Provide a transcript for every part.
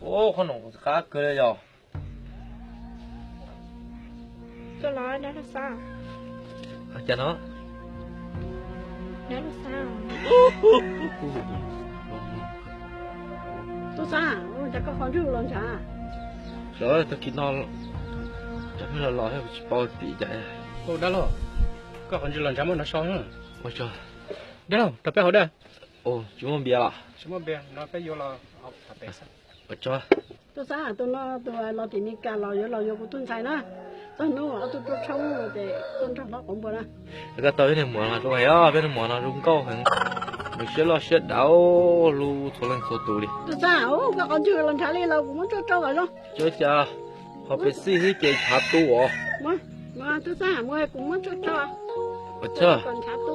Ub, qhov no qab kawg li yog. Cas no? Tub Xab, cas koj qhov ntswg los ntshav? Tag kis no, cov pheej los los tsis paub tim cas. Dab laug, koj qhov ntswg los ntshav muaj no so. Dab laug, rau peb haus dab. Tsis muaj npias los? Tub Xab, tus no tus los tim Mes Kas los yuav los yuav kuv tus ntxhais na. Txog hnub ob tug rau tshoob ces tuaj nrog hlob quav npua na. Koj tau peb niag muam no zoo heev, peb niag muam no zoo nkauj heev, nws siab loj siab dav hlub txhua leej txhua tus li. Tub Xab, koj qhov ntswg los ntshav li los kuv muab tsuaj rau kom zoo. Tsuaj cas, qhov pes xij xwb ces ntshav tu os. Tub Xab, kuv muab tsuaj rau kom ntshav tu.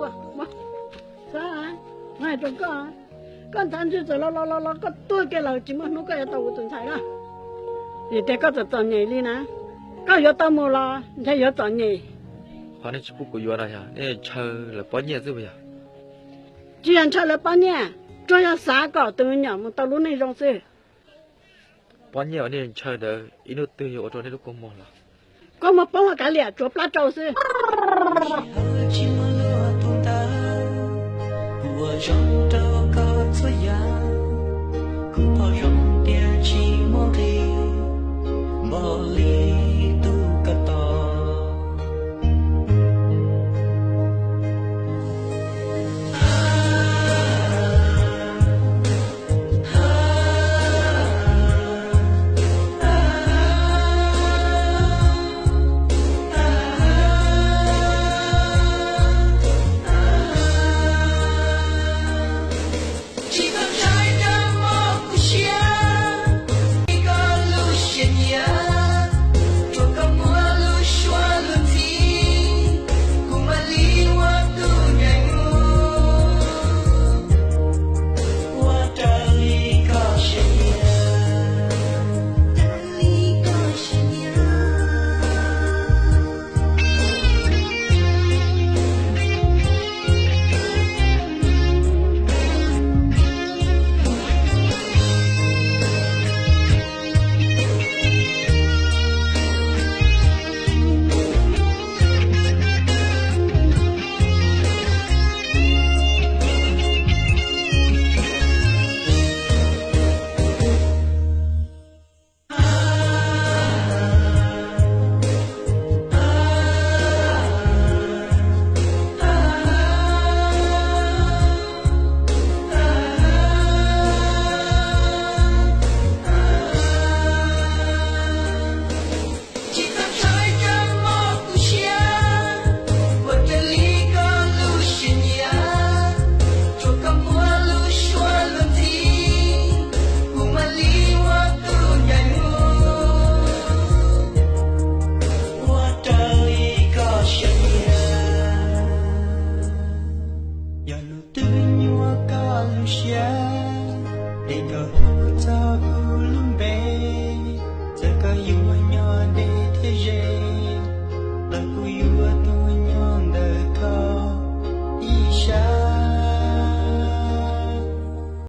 Koj ntxhais ntswg txawm los los los los koj tuag kiag lawm tsis muaj hnub koj yuav tau kuv tus ntxhais na. Vim tias koj txom txom nyem li na, koj yuav tau mus los ntshe yuav txom nyem. Qhov nej tsis pub kuv yuav no yog nej ntshaw lawv pob nyiaj xwb puas yog? Tsis yog ntshaw lawv pob nyiaj, tsuas yog xav kom tus me nyuam mus tau lub neej zoo xwb. Pob nyiaj uas nej ntshaw ntawd ib hnub twg yuav ua rau nej lub kua muag los? Kua muag poob los kav liam tsuav plab rau xwb.